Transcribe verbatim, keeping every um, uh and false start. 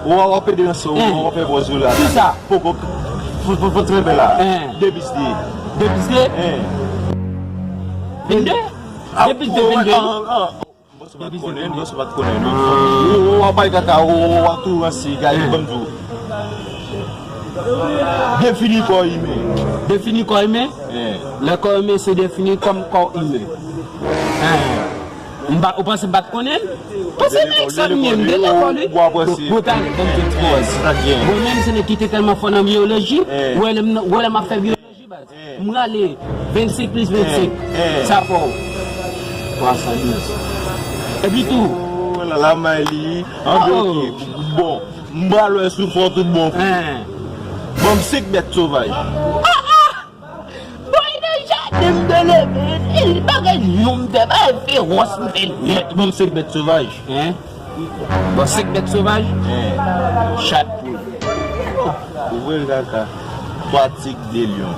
Ou w ap ede nan son, ou w ap fè bon jou la. Kisa? Poko, fò, fò, fò trè bèl la. Hein. Depiste. Depiste? Hein. Vennde? Depiste vennde. Mwen se pa t konnen, mwen se pa t konnen. Ou, ou w ap bay kaka, ou, ou w ap tou ranse, gade, banm di w. Defini kò imen. Defini kò imen? Hein. Lè kò imen se defini kòm kò imen. Hein. M pa, ou panse m pa t konnen l? Panse nèg sa m ye, m te lekòl, wi. Bon, talè, ban m di w ti bagay. Mwen menm, se nèg ki te tèlman fò nan biyoloji, ou wè lè m, ou wè lè m ap fè biyoloji, baz. M rale vennsenk plis vennsenk, sa fè w twa san douz. Epi tou, oh, la, la, Mayli, an bloke, bon, m pral wè si w fò tout bon. Ban m senk bèt sovaj. Bòy nan jaden m te leve, e li bagay nou m fè, bagay fewòs m fè nèt. Ban m senk bèt sovaj. Hein? Ban m senk bèt sovaj? Hein. Chat poul. Ou vre l kaka. Twa tig, de lyon.